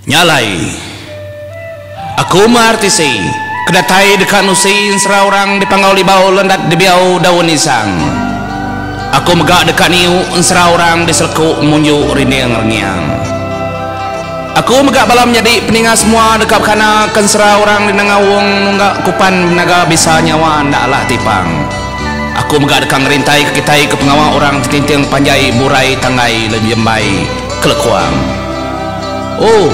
Nya alai, aku meh RTC ke datai deka nusi ensera orang di Panggau Libau Lendat Dibiau Daun Isang. Aku mega deka niu ensera orang di Seleku Munju Rinding Rengiang. Aku mega bala menyadi peninga semua deka bekana ke ensera orang di Nanga Wong nungga Kupan Naga Bisa Nyawa enda alah tipang. Aku mega deka ngerintai ke kitai ke pengawa orang ti tinting panjai burai tanggai jembai kelekuang. Oh.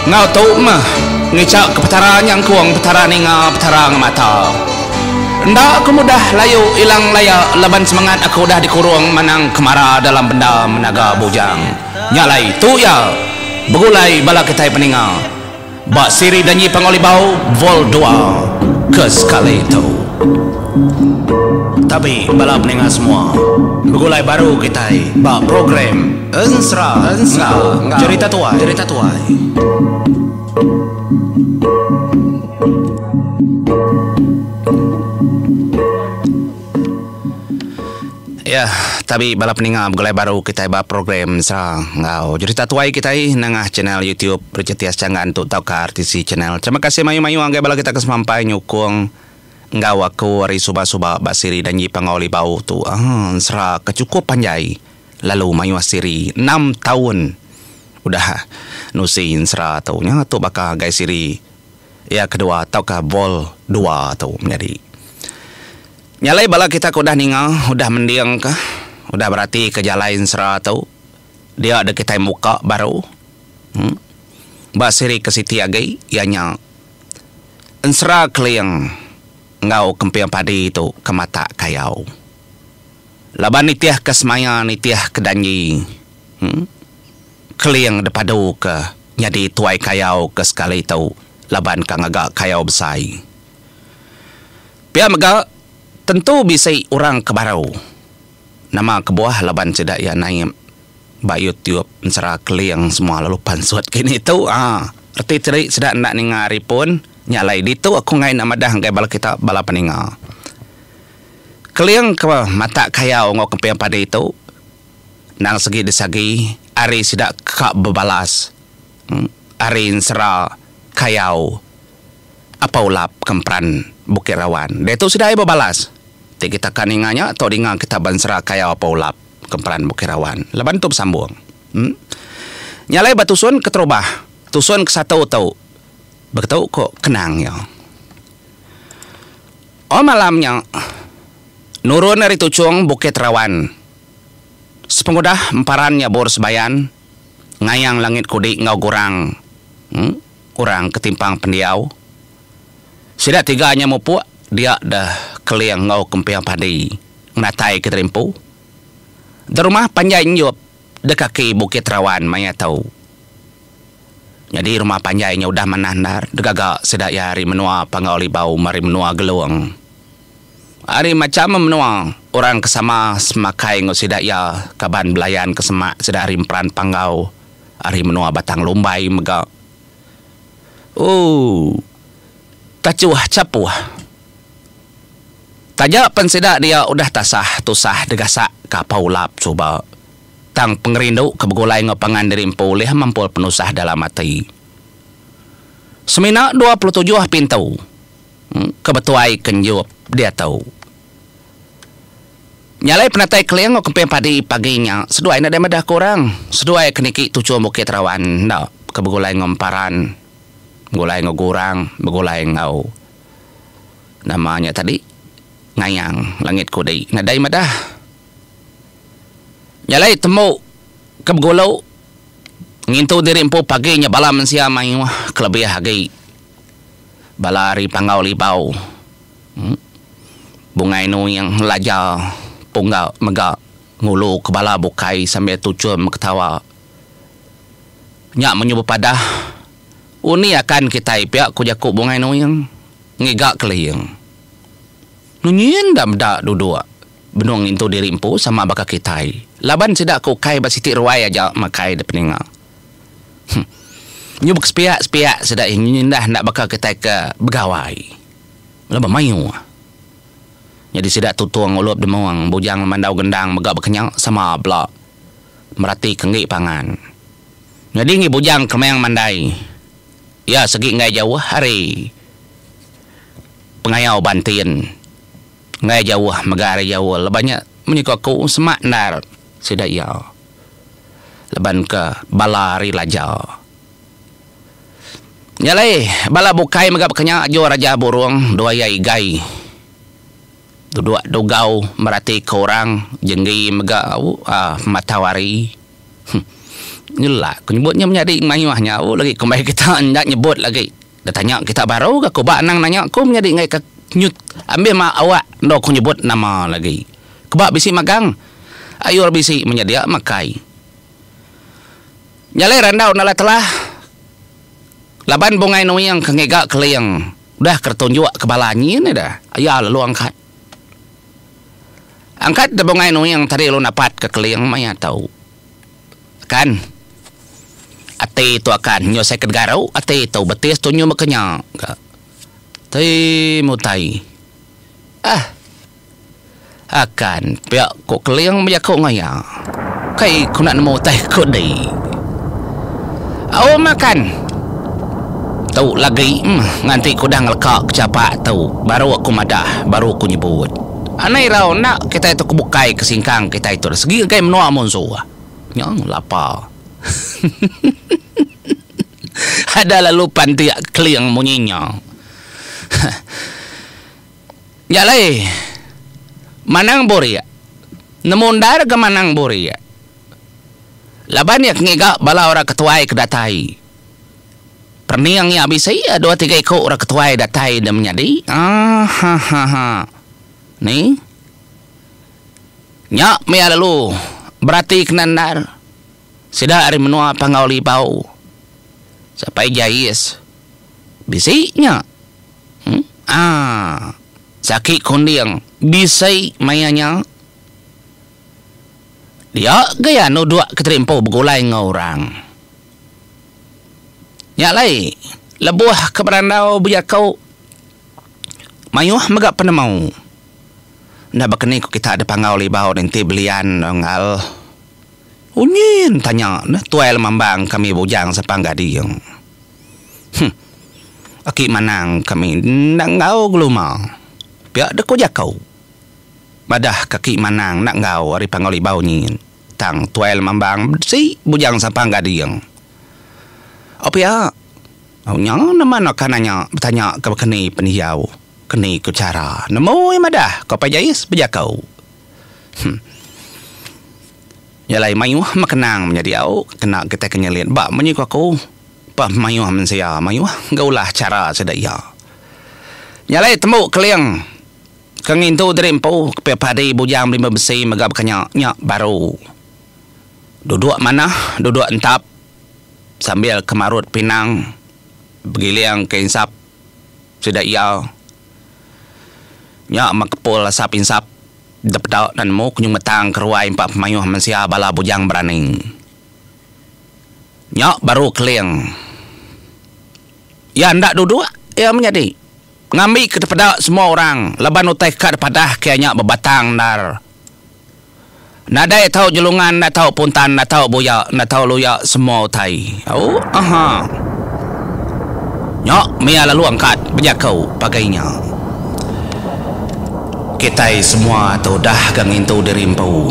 Enggau tu meh ngicha ke Petara nyangkung Petara ninga Petara ngemata. Enda aku mudah layu ilang laya laban semengat aku udah dikurung manang kemara dalam benda menaga bujang. Nya alai tu iya begulai bala kitai peninga ba siri Danji Panggau Libau Vol dua ke sekali tu. Tabi bala peninga semua begulai baru kitai ba program Ensera enggau Jerita Tuai. Ya, tabi bala peninga begulai baru kitai ba program Ensera enggau Jerita Tuai kitai nengah channel YouTube Richard Tias Changgan tu tauka RTC Channel. Terima kasih mayuh-mayuh ngagai bala kita ke semampai nyukung Enggau aku ari suba-suba ba siri Danji Panggau Libau tu ensera ke chukup panjai lalu mayuh siri enam taun udah nusi ensera tu. Nya tu baka gai siri iya kedua tauka vol dua tu menyadi. Nya alai bala kita ke udah ninga udah mending ka udah berati ka jalai ensera tu dia deh kitai muka baru ba siri ke siti agi iya nya. Ensera Keling enggau Kemping Padi tu ke matak kayau. Laban nitih ke semaya nitih ke danji Keling dipadu ke nyadi tuai kayau ke sekali tu laban ka ngaga kayau besai. Pia mega tentu bisi orang ke baru nama kebuah laban sida iya naip. Ba YouTube ensera keling semua lalu pansut kini tu aa reti tadi sida enda ninga ari pun nya alai ditu aku enggai enda madah ngagai bala kita bala peninga. Keling ke matak kayau enggau kemping padi tu endang segi disagi ari sida ka bebalas ari ensera kayau Apau Lap Kemperan Bukit Rawan. Diatu sida ai bebalas. Ti kita ka ninga nya tau dinga kita ba ensera kayau Apau Lap. Kemperan Bukit Rawan. Laban tu besambung. Em. Nya alai ba tusun keterubah, tusun kesatu tu beketu ko kenang iya. Oh malam nya nurun ari tuchung Bukit Rawan. Sepengudah emparan nyabur sebayan ngayang langit kudi enggau gurang em orang ke timpang pendiau. Sida tiga nya mupuk dia deh Keling enggau Kemping Padi ngenatai ke diri empu. Derumah panjai Enjup de kaki Bukit Rawan maya tu. Nyadi rumah panjai nya udah manah endar digaga sida iya ari menua Panggau Libau meri menua Gelong. Ari macham menua orang ke sama semakai enggau sida iya kaban belayan ke semak sida ari Emperan Panggau ari menua Batang Lumbai mega. Ooh. Tachuh chapuh. Taja pen sida dia udah tasah tusah digasak ka Pau Lap suba, tang pengerindu ke begulai enggau pangan diri empu ulih mampul penusah dalam ati. Semina 27 pintu ke betuai ke Enjup diatu. Nya alai penatai Keling enggau Kemping Padi pagi nya seduai nadai madah ke orang. Seduai ke niki tuchum Bukit Rawan enda ke begulai enggau Emparan, begulai enggau Gurang, begulai enggau. Nama nya tadi ngayang langit kudi nadai madah. Nya alai tembu ke begulu ngintu diri empu pagi nya bala mensia mayuh kelebih agi bala ari Panggau Libau Bungai Nuing Laja Pungga mega ngulu ke bala bukai sambil tuchum ketawa. Nya menyuh bepadah Undi akan kitai pia ku jaku Bungai Nuing ngiga Keling. Nunyin da meda duduk benung ngintu diri empu sama baka kitai laban sida ke ukai ba siti ruai aja makai da peninga. Huh. Nyu bekesepiak-sepiak sida iya nyindah enda baka kitai ke begawai. Laban mayuh. Nyadi sida tutung ulup demung Bujang Lemandau Gendang mega bekenya sama bela merati ke enggi pangan. Nyadi ngi Bujang Kemang Mandai iya segi enggai jauh ari pengayau Bantin. Enggai jauh mega ari Jaul laban nya munyi ku aku semak endar sida iya laban ke bala ari Laja. Nya alai bala bukai mega baka nya ajuh Raja Burung dua iya igai duduk dugau meratika orang jenggi mega uhh matau hari. Huh nyelak ku nyebut nya menyadi mayuh nya au lagi kumbai kita enda nyebut lagi. Da tanya kita baru ga ku ba anang nanya ku menyadi enggai ka nyut ambih ma awak endo ku nyebut nama lagi. Keba bisi magang ayur bisi menyedia makai. Nya alai randau nala telah laban Bungai Nuing ke ngiga Keling udah ke tunjuk ke bala nyin ida iya lalu angkat. Angkat da Bungai Nuing tadi lalu napat ke Keling maya tu. Kan ati tu akan nyu sai ke garu ati tu betis tu nyu meka nya ka. Ti mutai ah. Akan pia ku Keling bejaku enggau iya. Kai ku enda nemu utai ku di. Aum akan. Tu lagi meh nganti ku udah ngeleka ke chapak tu baru aku madah baru aku nyebut. Anai irau enda kitai tu ke bukai ke singkang kitai tu segi ngagai menua munsuh. Nya lapa. Ada lalu pantik Keling munyi nya. Nya alai, Manang Burik nemu endar ga Manang Burik. Laban iya ke ngiga bala orang ke tuai ke datai. Perening iya bisi dua tiga iku orang ke tuai datai da menyadi. Ahahaha. Ni. Nya meh iya lalu berati kena endar. Sida ari menua Panggau Libau. Sapai Jais. Bisi nya. Aa. Saki kunding bisi maya nya. Dia ga iya nuduk kediri empu begulai enggau orang. Nya alai lebuh ke berandau bejaku mayuh mega penemu. Enda baka ni ku kita da Panggau Libau enti belian enggau unyin tanya neh tuai lemambang kami bujang Sepang Gading. Huh. Aki manang kami enda enggau geluma. Pia deh ku jaku. Madah ke aki manang enda enggau ari Panggau Libau nyin. Tang tuai lemambang besi bujang sampang gading. Au pia. Au nya nama naka nanya betanya ke bekeni pendiau keni ku chara nemu iya madah ku Apai Jais bejaku. Huh. Nya alai mayuh mekenang menyadi au kena kitai ke nyelit ba munyi ku aku pah mayuh mensia mayuh ga ulah chara sida iya. Nya alai tembu keling ke ngintu diri empu ke padi bujang belimba besi mega baka nya nya baru duduk manah duduk entap sambil ke marut pinang begiling ke insap sida iya. Nya mekepul asap insap. Dep peda enda nemu ku nyemetang ke ruai empa pemayuh mensia bala bujang berani. Nya baru Keling. Iya enda duduk iya menyadi. Ngambi ke dipeda semua orang laban utai ka dipadah ke iya nya bebatang endar. Nadai tau jelungan enda tau puntan enda tau buya enda tau luya semua utai. Au aha. Nya mia lalu angkat bejaku pagai nya. Kitai semua tu udah ga ngintu diri empu.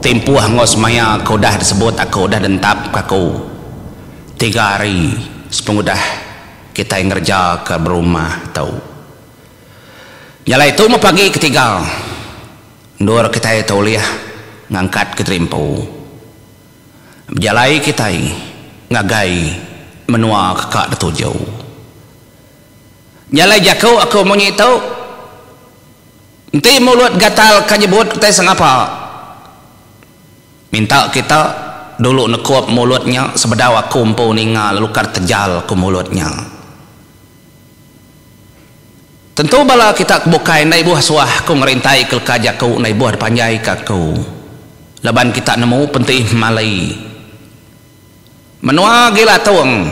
Timpuh enggau semaya ke udah disebut aku udah dentapka aku tiga hari sepengudah kitai ngereja ke berumah tu. Nya alai tu meh pagi ketiga endur kitai tu ulih ngangkatka diri empu. Bejalai kitai ngagai menua ke ka dituju. Nya alai jaku aku munyi tu, enti mulut gatal ka nyebut utai sengapa, minta kita dulu nekup mulut nya sebedau aku empu ninga lalu ka tejal ku mulut nya. Tentu bala kita ke bukai enda ibuh suah ku ngerintai ke leka jaku enda ibuh dipanjai ke aku laban kita nemu penti mali menua Gilatung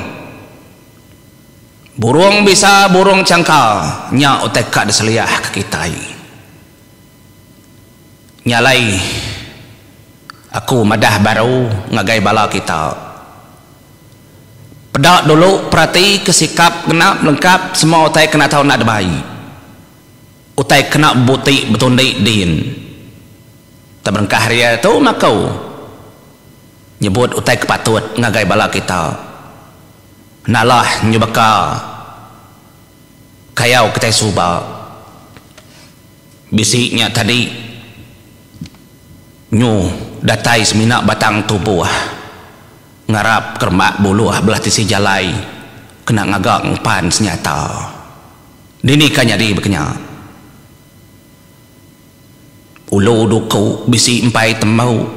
burung bisa burung changka nya utai ka diseliah ke kitai. Nya alai aku madah baru ngagai bala kita. Peda dulu perati ke sikap ngena lengkap semua utai kena tau enda dibai. Utai kena bebuti betundi din. Teberengkah ari iya tu maku nyebut utai ke patut ngagai bala kita. Nalah nyebaka kayau kitai suba. Bisi nya tadi nyu datai semina batang tubuh ngarap keremak buluh belah tisi jalai kena ngaga ngepan senyata. Dini ka nyadi baka nya. Ulu duku bisi empai tembu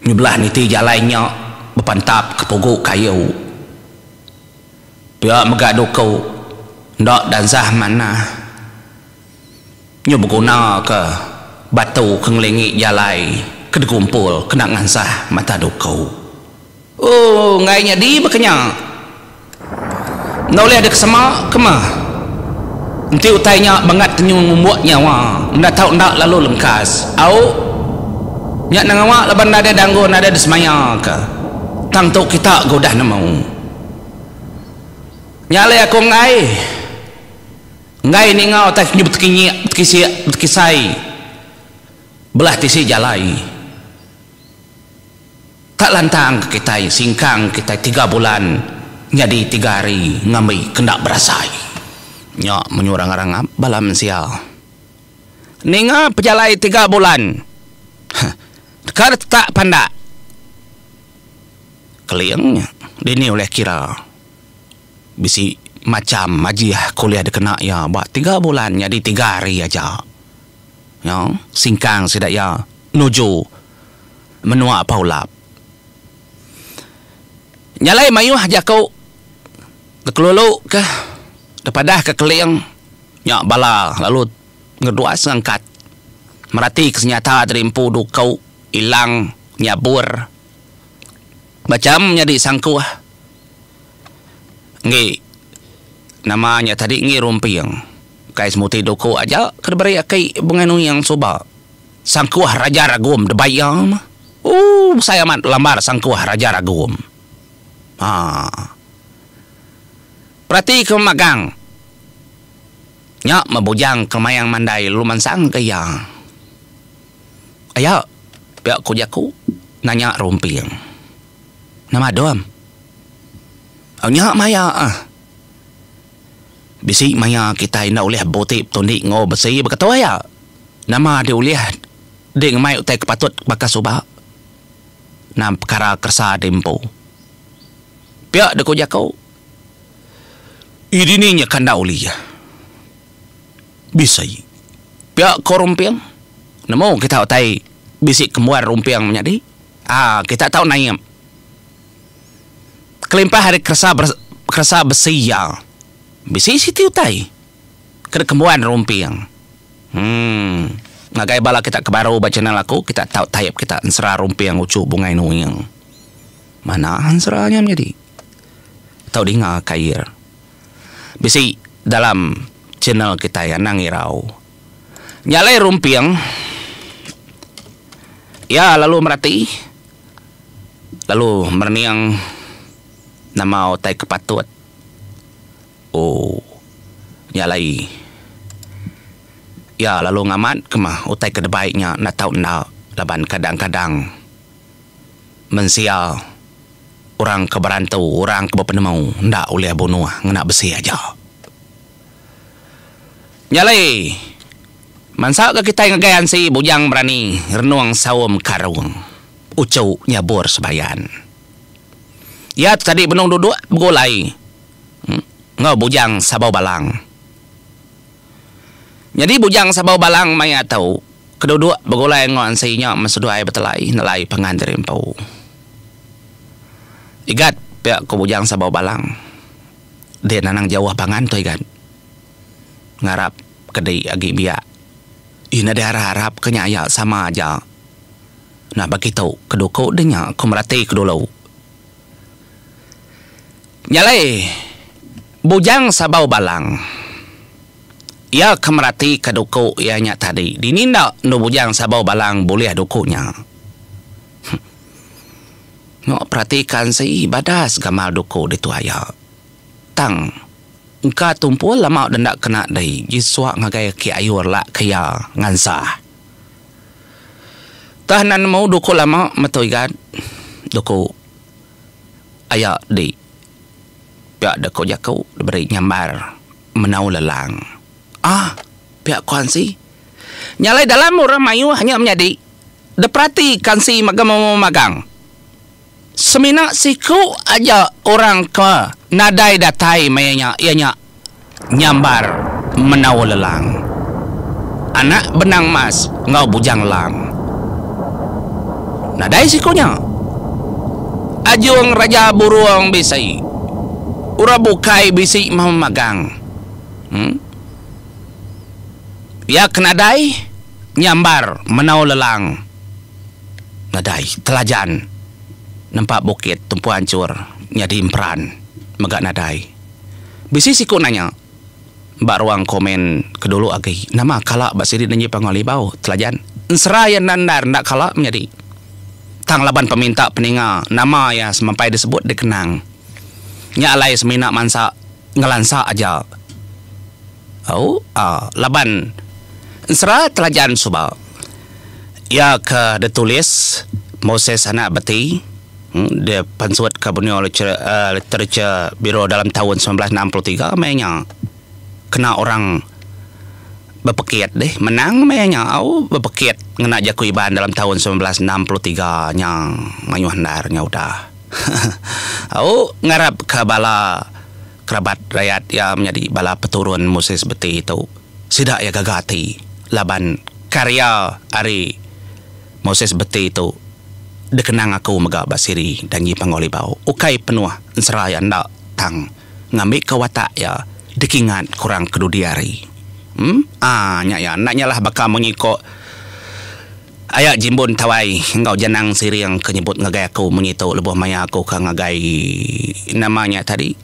nyebelah niti jalai nya bepantap ke pugu kayu. Pia mega duku enda danzah manah nyu beguna ke batu ke ngelingi jalai ke digumpul kena ngansah mata duku. Ooh enggai nyadi baka nya. Enda ulih dek sema ke meh. Enti utai nya bangat tenyu ngumbuk nyawa enda tau enda lalu lengkas. Au. Nya nengawa laban nadai danggu nadai disemaya ke. Tang tu kita ga udah nemu. Nya alai aku enggai. Enggai ninga utai ke nyu betekinyik betekisik betekisai belah tisi jalai. Tak lantang ke kitai singkang kitai tiga bulan nyadi tiga hari ngambi ke enda berasai. Nya menyurang-rangap bala mensia. Ninga pejalai tiga bulan deka ditetak pandak. Keling nya dini ulih kira bisi macham ajih ke ulih dikena iya ba tiga bulan nyadi tiga hari aja. Nya singkang sida iya nuju menua Pau Lap. Nya alai mayuh jaku dikelulu ke dipadah ke Keling nya bala lalu ngeduas ngangkat merati ke senyata diri empu duku ilang nyabur macham nyadi sangkuh enggi nama nya tadi enggi Rumping kai semuti duku aja ke diberi aki Bungai Nuing suba. Sangkuh Raja Ragum debai iya mah. Ooh besai amat lambar sangkuh Raja Ragum. Haa. Perati ke magang. Nya meh bujang ke mayang mandai lalu mansang ke iya. Aya pia ku jaku nanya Rumping. Nama dom? Au nya maya ah. Bisi maya kitai enda ulih bebuti betundi enggau besi baka tu aya. Nama dih ulih dih ngemai utai ke patut baka suba nam pekara keresa dih empu. Pia deh ku jaku. Ih dini nya ka enda ulih. Bisi. Pia ko Rumping. Nemu kita utai bisi kembuan Rumping menyadi. Aa kita tau naip. Kelimpah ari keresa keresa besi iya, bisi siti utai ke dikembuan Rumping. Humm. Ngagai bala kita ke baru ba channel aku kita tau type kita ensera Rumping Uchu Bungai Nuing. Manah ensera nya menyadi. Tau dinga kair. Bisi dalam channel kitai anang irau. Nya alai Rumping iya lalu merati lalu merening nama utai ke patut. Oh. Nya alai iya lalu ngamat ke mah utai ke debai nya enda tau enda laban kadang-kadang mensia orang ke berantu orang ke bepenemu enda ulih bunuh ngena besi aja. Nya alai mansa ga kitai ngagai ansi bujang berani renung saum karung uchu nyabur sebayan. Iya tu tadi benung duduk begulai. Enggau Bujang Sabau Balang. Nyadi Bujang Sabau Balang maya tu ke duduk begulai enggau ansi nya men seduai betelai nelai pangan diri empu. Igat pia ku Bujang Sabau Balang din anang jauh pangan tu igat. Ngarap ke di agi biak. Ih nadai arap-arap ke nya aya sama aja. Nah bagi tu ke duku deh nya ku merati ke dulu. Nya alai, Bujang Sabau Balang iya ke meratika duku iya nya tadi dini enda endu Bujang Sabau Balang bulih duku nya. Nyok peratika Ansi badas gamal duku ditu aya. Tang engka tumpul lama udah enda kena dei ji suak ngagai aki ayur lak ke iya ngansah. Tah enda nemu duku lama metu igat duku aya di pia dek ko jaku diberi nyambar menau lelang. Ah pia ko Ansi. Nya alai dalam orang mayuh nya menyadi Deperati kansi magang. Semina siku aja orang ke nadai datai maya nya iya nya Nyambar Menau Lelang. Anak Benang Mas enggau Bujang Lang. Nadai siku nya. Ajung Raja Burung bisi. Orang bukai bisi memagang. Em. Iya ke nadai nyambar menau lelang nadai telajan nempa bukit tumpu anchur nyadi emperan mega nadai. Bisi siku nanya ba ruang komen ke dulu agi nama kala ba siri nenji Panggau Libau telajan ensera iya enda endar enda kala menyadi tang laban peminta peninga nama iya semampai disebut dikenang nya alai semina mansa ngelansa aja. Au laban ensera Telajan suba iya ke ditulis Moses anak Beti dipansutka Borneo Literature Bureau dalam taun 1963 maya nya kena orang bepekit deh menang maya nya au bepekit ngena jaku Iban dalam taun 1963 nya mayuh endar nya udah. Au ngarapka bala Kerabat rayat iya menyadi bala peturun Moses Beti tu. Sida iya gaga ati laban karya ari Moses Beti tu dikenang aku mega ba siri Danji Panggau Libau. Ukai penuh ensera iya enda tang ngambika watak iya dikingat kurang kedudi hari. Em aa nya iya enda nyalah baka munyi ko Aya Jimbun Tawai enggau Janang Siring ke nyebut ngagai aku munyi tu lebuh maya aku ke ngagai nama nya tadi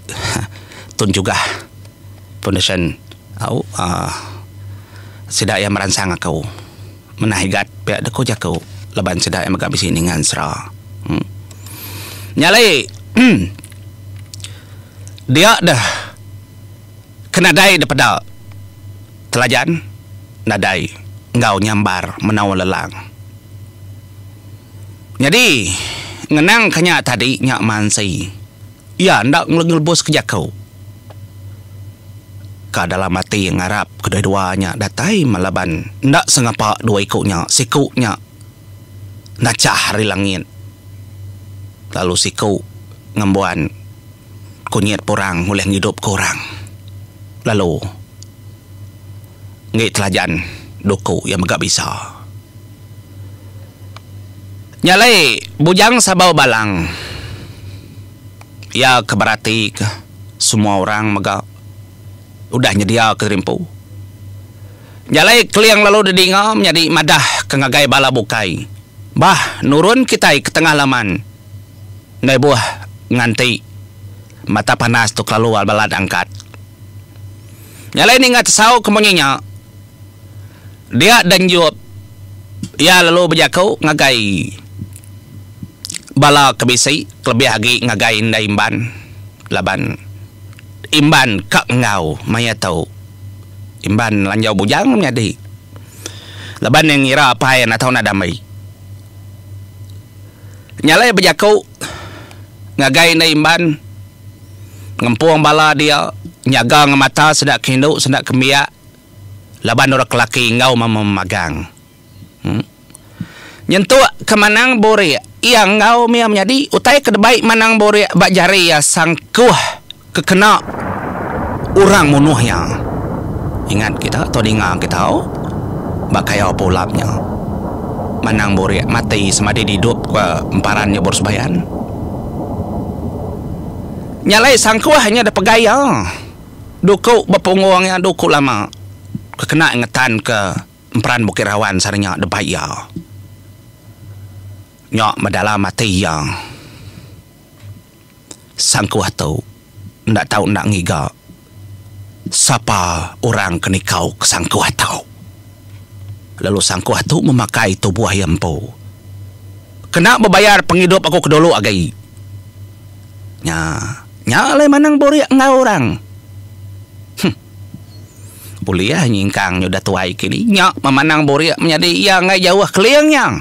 Tun Jugah Foundation au uhh sida iya meransang aku menah igat pia deka jaku laban sida iya mega bisi ninga ensera. Uhh nya alai dia deh ke nadai dipeda. Telajan nadai enggau nyambar menau lelang. Nyadi ngenang ke nya tadi nya mansi iya enda ngelebus ke jaku. Ka dalam ati ngarap kedua-dua nya datai melaban enda sengapa dua iku nya siku nya nachah ari langit lalu siku ngembuan kunyit purang ulih ngidup ke orang lalu enggi telajan duku iya mega bisa. Nya alai Bujang Sabau Balang iya ke berati ke semua orang mega udah nyedia ke diri empu. Nya alai Keling lalu didinga menyadi madah ke ngagai bala bukai bah nurun kitai ke tengah laman. Enggai buh nganti mata panas tu kelalu balat angkat. Nya alai ninga tesau ke munyi nya, dia Danjup iya lalu bejaku ngagai bala ke bisi kelebih agi ngagai indai Imban laban Imban ka enggau maya tu. Imban lanjau bujang menyadi laban iya ngira apai iya enda tau nadam ai. Nya alai bejaku ngagai indai Imban ngempung bala dia nyaga ngemata sida ke indu sida ke nembiak laban orang ke laki enggau memagang. Nyentuk ke Manang Burik iya enggau mia menyadi utai ke dibai Manang Burik ba jari iya sangkuh ke kena orang munuh iya. Ingat kita tau dinga kita ba kayau pulap nya. Manang Burik mati semadi didup ke emparan nya baru sebayan. Nya alai sangkuh nya dipegai iya. Duku ba punggung iya duku lama ke kena ngetan ke emperan Bukit Rawan sehari nya dibai iya. Nya medalam ati iya. Sangkuh tu enda tau enda ngiga sapa orang ke nikau ke sangkuh tu. Lalu sangkuh tu memakai tubuh iya empu. Kena bebayar pengidup aku ke dulu agi. Nya. Nya alai manang burik enggau orang. Huh. Ulih nyingkang nya udah tuai kini. Nya memanang burik menyadi iya enggai jauh keling nya.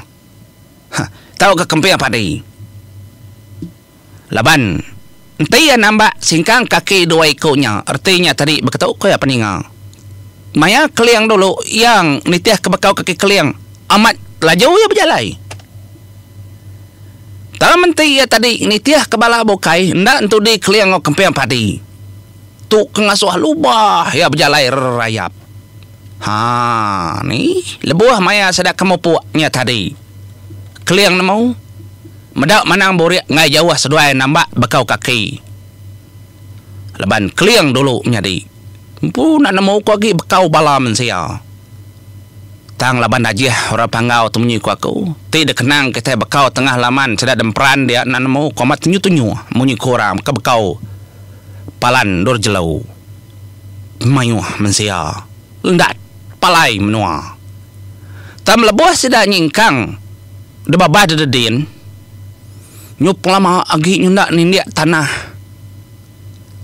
Huh. Tauka kemping padi. Laban enti iya nambak singkang kaki dua iku nya reti nya tadi beketu ku iya peninga. Maya keling dulu iya nitihka bekau kaki keling amat laju iya bejalai. Tang enti iya tadi nitihka bala bukai enda entudi keling enggau kemping padi. Tu ke ngasuh lubah iya bejalai rerayap. Haa ni lebuh maya sida ke mupuk nya tadi. Keling nemu meda manang burik enggai jauh seduai nambak bekau kaki. Laban Keling dulu menyadi empu enda nemu ku agi bekau bala mensia. Tang laban ajih orang Panggau tu munyi ku aku ti dikenang kitai bekau tengah laman sida demperan dia enda nemu ku amat tenyuh-tenyuh munyi ku orang ke bekau palan endur jelu. Mayuh mensia enda palai menua. Tang lebuh sida nyingkang debabah dededin, nyu pengelama agi nyunda nindik tanah.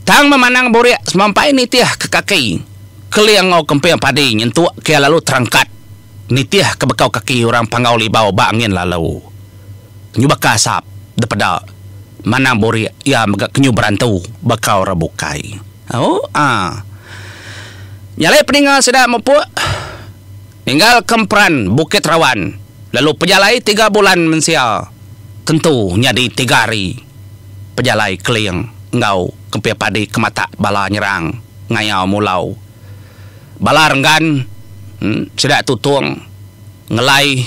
Tang memanang burik semampai nitih ke kaki Keling enggau Kemping Padi nyentuk ke iya lalu terangkat nitih ke bekau kaki orang Panggau Libau ba angin lalu. Nyu baka asap depeda manang burik iya mega ke nyu berantu baka orang bukai. Au aa. Nya alai peninga sida mupuk ninggal ke emperan Bukit Rawan lalu pejalai tiga bulan mensia tentu nyadi tiga hari. Pejalai Keling enggau Kempir Padi ke matak bala nyerang ngayau mulau. Bala Renggan sida Tutong ngelai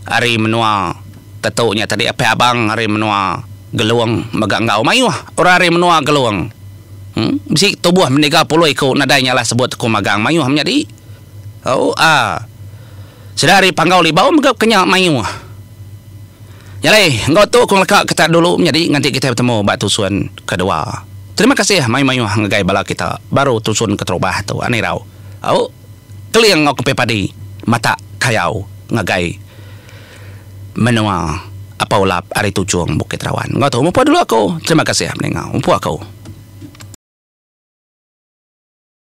ari menua Tetu nya tadi Apai Abang ari menua Gelong mega enggau mayuh orang ari menua Gelong. Bisi tubuh meniga puluh iku nadai nyalah sebut ku magang mayuh menyadi. Au a. Sida ari Panggau Libau mega kenya mayuh. Nya alai, enggau tu ku ngeleka kita dulu menyadi nganti kitai betemu ba tusun kedua. Terima kasih mayuh-mayuh ngagai bala kita baru tusun keterubah tu ani rau. Au keling enggau kemping padi matak kayau ngagai menua Apau Lap ari Tuchung Bukit Rawan. Enggau tu mupuk dulu aku. Terima kasih meninga. Mupuk aku.